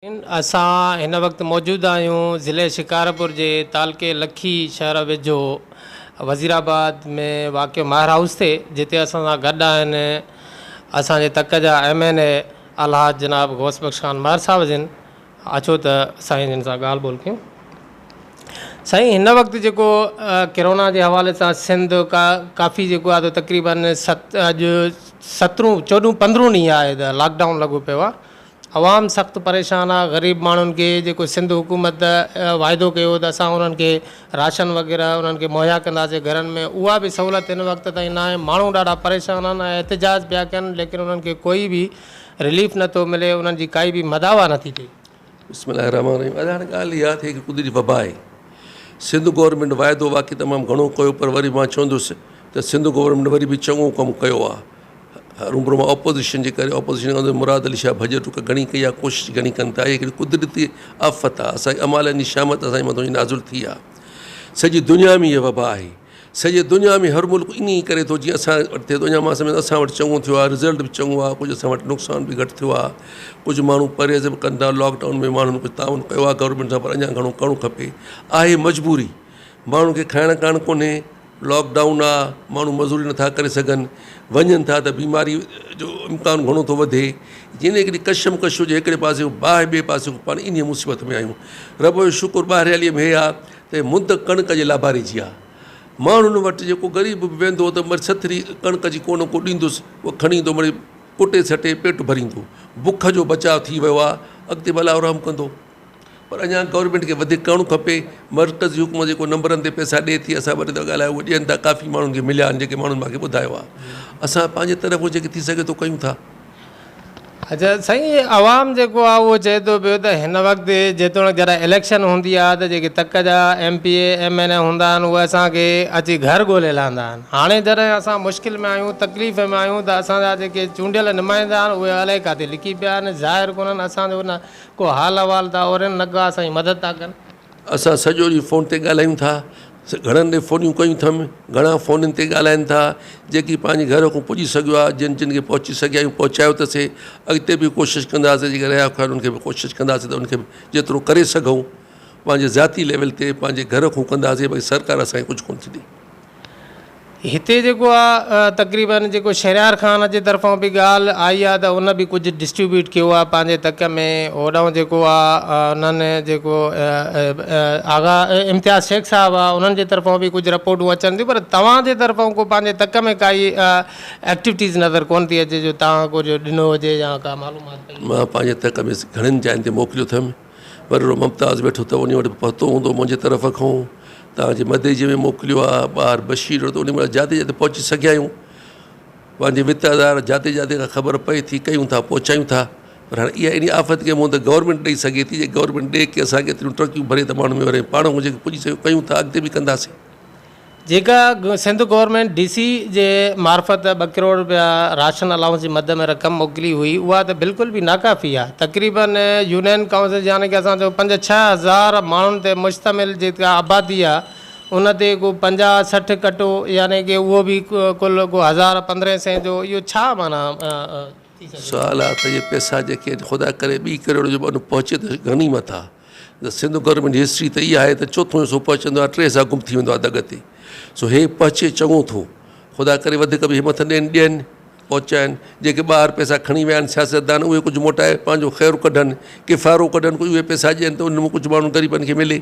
اسان هن وقت موجود آهيون ضلعي شڪارپور جي تعلقي لکي شهر ويجهو وزير آباد ۾ واقع ماهر هائوس تي جتي اسان سان گڏ آهن اسان جي تڪ جا ايم اين اي الحاج جناب غوث بخش خان مهر صاحب جن اچو ته سائين جن سان ڳالهه ٻولهه ڪيون. سائين هن وقت جيڪو ڪرونا جي حوالي سان سنڌ ڪا ڪافي جيڪو آهي تقريبن ست اڄ سترون چوڏهون پندرهون ڏينهن آهي ته لاڪ ڊائون لڳو پيو آهي عوام سخت پريشان آهي غريب ماڻهن کي جيڪو سنڌ حڪومت واعدو ڪيو هو ته اسان انهن کي راشن وغيره انهن کي مهيا ڪنداسين گهرن ۾ اها به سهولت هن وقت تائين ناهي ماڻهو ڏاڍا پريشان آهن ۽ احتجاج پيا ڪن ليڪن انهن کي ڪوئي به رليف نٿو ملي انهن جي ڪائي به مداوا نٿي ٿئي. بسم الله الرحمٰن الرحيم ادا هاڻي ڳالهه اها ٿي هڪ قدرتي وبا آهي سنڌ گورنمينٽ واعدو واقعي تمام گهڻو ڪيو پر وري مان چوندس ته سنڌ گورنمينٽ وري به چڱو ڪم ڪيو آهي هروڀرو مان اپوزيشن جي ڪري اپوزيشن کان مراد علي شاهه ڀڄ ڊڪ گهڻي ڪئي آهي ڪوشش گهڻي ڪن ٿا هي هڪڙي قدرتي آفت آهي اسان جي امالن جي شامت اسان جي مٿان نازل ٿي آهي سڄي دنيا ۾ هيء وبا آهي سڄي دنيا ۾ هر ملڪ ائين ئي ڪري ٿو جيئن اسان وٽ ٿئي ٿو اڃا مان سمجهان ٿو اسان وٽ چڱو ٿيو آهي رزلٽ به چڱو آهي ڪجهه اسان وٽ نقصان به گهٽ ٿيو آهي ڪجهه ماڻهو پرهيز به ڪن ٿا لاڪ ڊائون ۾ ماڻهن ڪجهه تعاون ڪيو آهي گورنمينٽ سان پر اڃا گهڻو ڪرڻو کپي آهي مجبوري ماڻهن کي کائڻ ڪاڻ ڪونهي لاڪ ڊائون آهي ماڻهو مزوري نٿا ڪري سگهن وڃن ٿا ته بيماري جو امڪان گهڻو ٿو وڌي جنهن هڪڙي ڪشم ڪش هجي هڪڙي پاسي کان باهه ٻئي پاسي کان پاڻ انهيء مصيبت ۾ آهيون رب جو شڪر ٻاهرياليء ۾ هي آهي ته مند ڪڻڪ جي لاباري جي آ. ماڻهن وٽ جيڪو غريب به ويندو ته مڙئي سٿري ڪڻڪ جي ڪونه ڪو ڏيندس، اهو کڻي ايندو مڙئي ڪٽي سٽي پيٽ ڀريندو. بک جو بچاء ٿي ويو آ، اڳتي به الله رحم ڪندو. پر اڃا گورنمينٽ کي وڌيڪ ڪرڻو کپي. مرڪزي حڪومت جيڪو نمبرن تي پئسا ڏئي ٿي، اسان ٻه ٽي دفعا ڳالهايو اهي ڏين ٿا، ڪافي ماڻهن کي مليا آهن جيڪي ماڻهن مان کي ٻڌايو آ. اسان پنهنجي طرفون جيڪي ٿي سگهي ٿو ڪيون ٿا. اچا سائين عوام جيڪو آ اهو چئي ٿو پيو ته هن وقت جيتوڻيڪ جڏهن اليڪشن هوندي آ ته جيڪي تڪ جا M P A M N A هوندا آهن اهي اسان کي اچي گهر ڳولي لهندا آهن هاڻي جڏهن اسان مشڪل ۾ آهيون تڪليف ۾ آهيون ته اسان جا جيڪي چونڊيل نمائندا آهن اهي الائي ڪاٿي لڪي پيا آهن ظاهر ڪونهن اسان جو نه ڪو حال احوال ٿا اورين نه ڪا اسان جي مدد ٿا ڪن. اسان سڄو ڏينهن فون تي ڳالهايون ٿا، گهڻن ڏي فونيون ڪيون اٿم، گهڻا فونن تي ڳالهائن ٿا، جيڪي پنهنجي گهر کان پڄي سگهيو آهي، جن جن کي پهچي سگهيا آهيون پهچايو اٿسي، اڳتي به ڪوشش ڪنداسين جيڪي رهيا کهيا انهن کي به ڪوشش ڪنداسين ته انهن کي به جيترو ڪري سگهون پنهنجي ذاتي ليول تي پنهنجي گهر کان ڪنداسين باقي سرڪار اسان کي ڪجهه ڪونه ٿي ڏئي. هتي جيڪو آ تقريبن جيڪو شهريار خان جي طرفان به ڳالهه آئي آ ته ان به ڪجهه ڊسٽريبيوٽ ڪيو آ پنهنجي تڪ ۾ هوڏانهن جيڪو آ انهن جيڪو آغا امتياز شيخ صاحب آ انهن جي طرفان به ڪجهه رپورٽون اچن ٿيون پر توهان جي طرفان ڪو پنهنجي تڪ ۾ ڪائي ايڪٽيوٽيز نظر ڪونه ٿي اچي جو توهان ڪجهه ڏنو هجي يا ڪا معلومات پئي مان پنهنجي تڪ ۾ گهڻين جاين تي موڪليو اٿم وڏڙو ممتاز ويٺو اٿو انهي وٽ به پهتو هوندو منهنجي طرف کان توهان جي مدئجي ۾ موڪليو آهي ٻاهر بشير وٽ انهي مهل جاتي جاتي پهچي سگهيا آهيون پنهنجي وت آڌار جاتي جاتي کان خبر پئي ٿي ڪيون ٿا پهچايون ٿا پر هاڻي اها انهي آفت کي منهن ته گورنمينٽ ڏئي سگهي ٿي جي گورنمينٽ ڏي ڪي اسان کي ايتريون ٽرڪيون ڀري ته ماڻهن ۾ وري پاڻ کان جيڪي پڄي سگهيو ڪيون ٿا اڳتي به ڪنداسين. جيڪا سنڌ گورنمينٽ ڊي سي جي معرفت ٻه ڪروڙ رپيا راشن الائونس جي مد ۾ رقم موڪلي هئي اها ته بلڪل به ناڪافي آهي تقريبن يونين ڪائونسل يعني ڪي اسان جو پنج ڇهه هزار ماڻهن تي مشتمل جيڪا آبادي آهي ان تي ڪو پنجاهه 60 ڪٽو يعني ڪي اهو به ڪل ڪو هزار پندرهين سئين جو اهو ڇا معنيٰ ٿي سگهي ٿو. سوال آهي ته اهي پئسا جيڪي خدا ڪري ٻي ڪروڙ جو به ان پهچي ته غنيمت آهي. ته سنڌ گورنمينٽ جي هسٽري ته اها آهي ته چوٿون حصو پهچندو آهي ٽي حصا گم ٿي ويندو آهي دڳ تي سو هي پهچي چڱو ٿو خدا ڪري وڌيڪ به همٿ ڏين ڏين پهچائن جيڪي ٻاهر پئسا کڻي ويا آهن سياستدان اهي ڪجهه موٽائي پنهنجو خير ڪڍن ڪفارو ڪڍن ڪجهه اهي پئسا ڏين ته انهن مان ڪجهه ماڻهن غريبن کي ملي.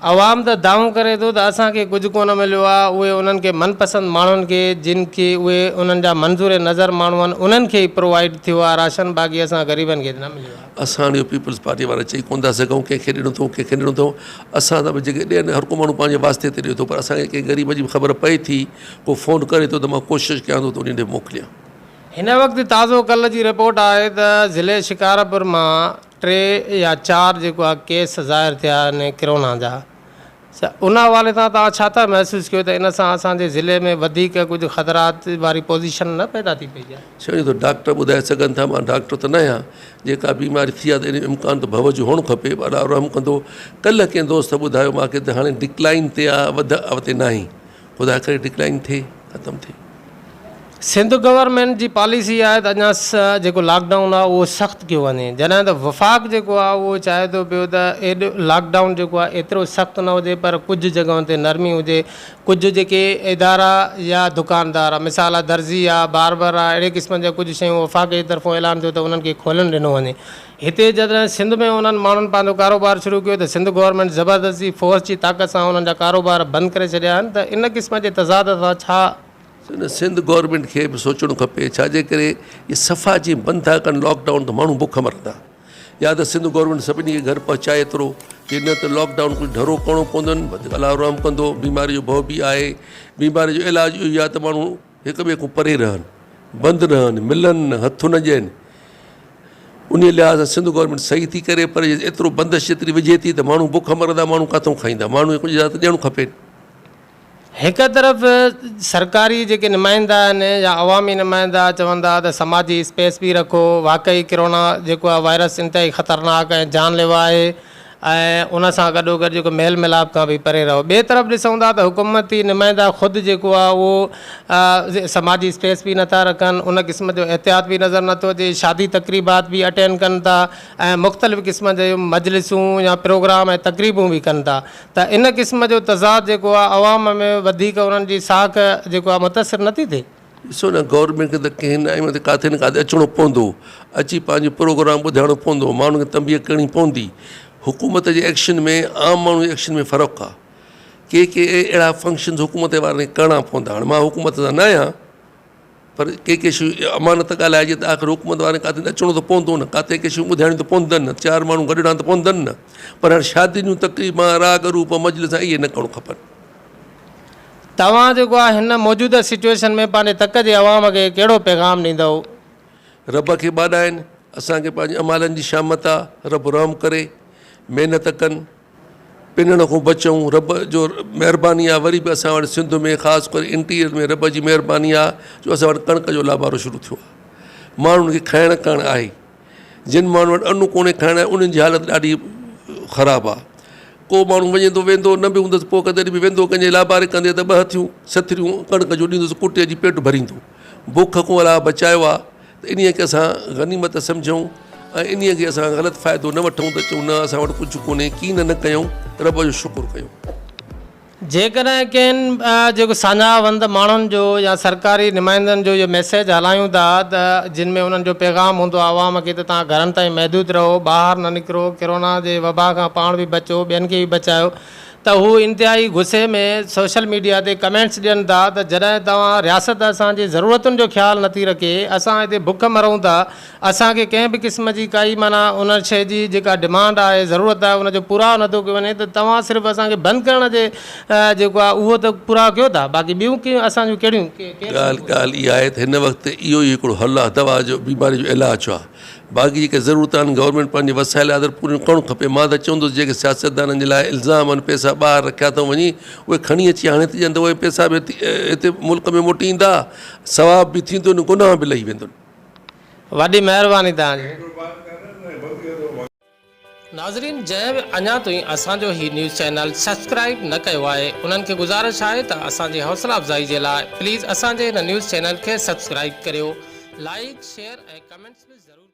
عوام ته دانهون ڪري ٿو ته اسان کي ڪجهه ڪونه مليو آهي، اهي انهن کي من پسند ماڻهن کي جن کي اهي انهن جا منظور نظر ماڻهو آهن انهن کي ئي پرووائيڊ ٿيو آهي راشن باقي اسان غريبن کي نه مليو آهي. اسان اهو پيپلز پارٽي وارا چئي ڪونه ٿا سگهون ڪنهن کي ڏنو اٿئون ڪنهن کي نه ڏنو اٿئون اسان ته به جيڪي ڏين هر ڪو ماڻهو پنهنجي واسطي تي ڏئي ٿو پر اسان کي ڪنهن غريب جي به خبر پئي ٿي ڪو فون ڪري ٿو ته مان ڪوشش ڪيان ٿو ته انهي ڏي موڪليان. هن وقت تازو ڪلهه جي رپورٽ آهي ته ضلعي شڪارپور مان ٽي يا چار جيڪو آهي ڪيس ظاهر ٿيا آهن ڪرونا جا ان حوالي سان توهان ڇا ٿا محسوس ڪيو ته ان سان اسان جي ضلعي ۾ وڌيڪ ڪجهه خطرات واري پوزيشن نه پيدا ٿي پئي آهي؟ سائين اهو ته ڊاڪٽر ٻڌائي سگهن ٿا مان ڊاڪٽر ته نه آهيان جيڪا بيماري ٿي آهي ته ان جو امڪان ته ڀؤ جو هئڻ کپي پر الله رحم ڪندو ڪلهه ڪنهن دوست ٻڌايو مان کي ته هاڻي ڊڪلائن تي آهي وڌ تي ناهي خدا ڪري ڊڪلائن ٿئي ختم ٿئي. سنڌ گورنمينٽ جي پاليسي آهي ته اڃا جيڪو لاڪ ڊائون آهي اهو سخت ڪيو وڃي جڏهن ته وفاق جيڪو آهي اهو چاهي ٿو پيو ته ايڏو لاڪ ڊائون جيڪو آهي ايترو سخت نه هجي پر ڪجهه جڳهن تي نرمي هجي ڪجهه جيڪي ادارا يا دڪاندار مثال آهي درزي آهي باربر آهي اهڙي قسم جا ڪجهه شيون وفاق جي طرفون اعلان ٿيو ته انهن کي کولڻ ڏنو وڃي هتي جڏهن سنڌ ۾ انهن ماڻهن پنهنجو ڪاروبار شروع ڪيو ته سنڌ گورنمينٽ زبردستي فورس جي طاقت سان انهن جا ڪاروبار بند ڪري ڇڏيا آهن ته ان قسم جي تضاد سان ڇا نه سنڌ گورنمينٽ کي به سوچڻ کپي ڇا جي ڪري اهي صفا جي بند ٿا ڪن لاڪ ڊائون ته ماڻهو بک مرندا يا ته سنڌ گورنمينٽ سڀني کي گهر پهچائي ايترو جي نه ته لاڪ ڊائون ڪجهه ڍرو ڪرڻو پوندن وڌيڪ الله رحم ڪندو بيماري جو ڀؤ به آهي بيماري جو علاج اهو ئي آهي ته ماڻهو هڪ ٻئي کان پري رهن بند رهن ملن نه هٿ نه ڏين انهي لحاظ سان سنڌ گورنمينٽ صحيح ٿي ڪري پر ايترو بندش جيتري وجهي ٿي ته ماڻهو بک مرندا ماڻهو ڪاٿو کائيندا ماڻهو کي ڪجهه اجازت ڏيڻ کپي. هڪ طرف سرڪاري جيڪي نمائندا آهن يا عوامي نمائندا چون ٿا ته سماجي اسپيس به رکو، واقعي ڪرونا جيڪو آهي وائرس انتهائي خطرناڪ ۽ جان ليوا آهي ۽ ان سان گڏوگڏ جيڪو ميل ميلاپ کان به پري رهو. ٻئي طرف ڏسون ٿا ته حڪومتي نمائندا خود جيڪو آهي اهو سماجي اسپيس به نٿا رکن، ان قسم جو احتياط به نظر نٿو اچي، شادي تقريبات به اٽينڊ ڪن ٿا ۽ مختلف قسم جون مجلسون يا پروگرام ۽ تقريبون به ڪن ٿا. ته ان قسم جو تضاد جيڪو آهي عوام ۾ وڌيڪ انهن جي ساک جيڪو آهي متاثر نه ٿي ٿئي. ڏسو نه گورنمينٽ کي ته ڪنهن نه ۽ ڪاٿي نه ڪاٿي اچڻو پوندو اچي پنهنجو پروگرام ٻڌائڻو پوندو ماڻهن کي تنبيهه ڪرڻي پوندي حڪومت جي ايڪشن ۾ عام ماڻهو جي ايڪشن ۾ فرق آهي ڪي ڪي اهڙا فنڪشنز حڪومت وارن کي ڪرڻا پوندا هاڻي مان حڪومت سان نه آهيان پر ڪي ڪي شيون امانت ڳالهائجي ته آخر حڪومت وارن ڪاٿي اچڻو ته پوندو نه ڪاٿي ڪي شيون ٻڌائڻيون ته پوندن نه چار ماڻهو گڏڻا ته پوندن نه پر هاڻي شادين جون تقريبان راڳ روپ مجلس اهي نه ڪرڻ کپن. توهان جيڪو آهي هن موجوده سچوئيشن ۾ پنهنجي تڪ جي عوام کي ڪهڙو پيغام ڏيندؤ؟ رب کي ٻاڏائن اسان کي پنهنجي اعمالن جي شامت آ رب رحم ڪري محنت ڪن. پنڻ کان بچون رب جو مهرباني آ وري به اسان وٽ سنڌ ۾ خاص ڪري انٽيريئر ۾ رب جي مهرباني آ جو اسان وٽ ڪڻڪ جو لابارو شروع ٿيو آ ماڻهن کي کائڻ ڪاڻ آهي جن ماڻهن وٽ ان ڪونهي کائڻ لاء انهن جي حالت ڏاڍي خراب آ ڪو ماڻهو وڃي ٿو ويندو نه به هوندس پوء ڪڏهن به ويندو ڪنهن جي لاباري ڪندي ته ٻه هٿيون سٿريون ڪڻڪ جو ڏيندس ڪٽي جي پيٽ ڀريندو بک کان الله بچايو آ ته انهيء کي اسان غنيمت سمجهون ۽ انهيء کي اسان غلط فائدو نه وٺون ته چئون نه اسان وٽ ڪجهه ڪونهي، ڪين نه ڪيون، رب جو شڪر ڪيون. جيڪڏهن ڪنهن جيڪو ساڃاهه وند ماڻهن جو يا سرڪاري نمائندن جو اهو ميسيج هلايون ٿا ته جن ۾ انهن جو پيغام هوندو آهي عوام کي ته توهان گهرن تائين محدود رهو، ٻاهر نه نڪرو، ڪرونا جي وبا کان پاڻ به بچو ٻين کي به بچايو ته هو انتهائي غصي ۾ سوشل ميڊيا تي ڪمينٽس ڏين ٿا ته جڏهن توهان رياست اسان جي ضرورتن جو خيال نٿي رکي اسان هتي بک مرون ٿا اسان کي ڪنهن به قسم جي ڪائي معنيٰ ان شيء جي جيڪا ڊمانڊ آهي ضرورت آهي ان جو پورائو نٿو ڪيو وڃي ته توهان صرف اسان کي بند ڪرڻ جي جيڪو آهي اهو ته پورائو ڪيو ٿا باقي ٻيون ڪي اسان جون ڪهڙيون ڳالهه ڳالهه اها آهي ته هن وقت اهو ئي هڪڙو حل آهي دوا جو بيماري جو علاج آهي باقي جيڪي ضرورت آهن گورنمينٽ پنهنجي وسائل آڌر پوريون ڪرڻ کپي مان ته چوندس جيڪي سياستدانن جي لاء الزام آهن پئسا ٻاهر رکيا اٿئون وڃي اهي کڻي اچي هاڻي هتي ڏين ته اهي پئسا به هتي ملڪ ۾ موٽي ايندا ثواب به ٿيندو گناهه به لهي ويندن. وڏي مهرباني توهان جي. ناظرين جنهن به اڃا تائين اسان جو هي نيوز چينل سبسڪرائيب نه ڪيو آهي انهن کي گذارش آهي ته اسان جي حوصله افزائي جي لاء پليز اسان جي هن نيوز چينل کي سبسڪرائيب ڪريو لائيڪ شيئر ۽ ڪمينٽس به ضرور ڪريو.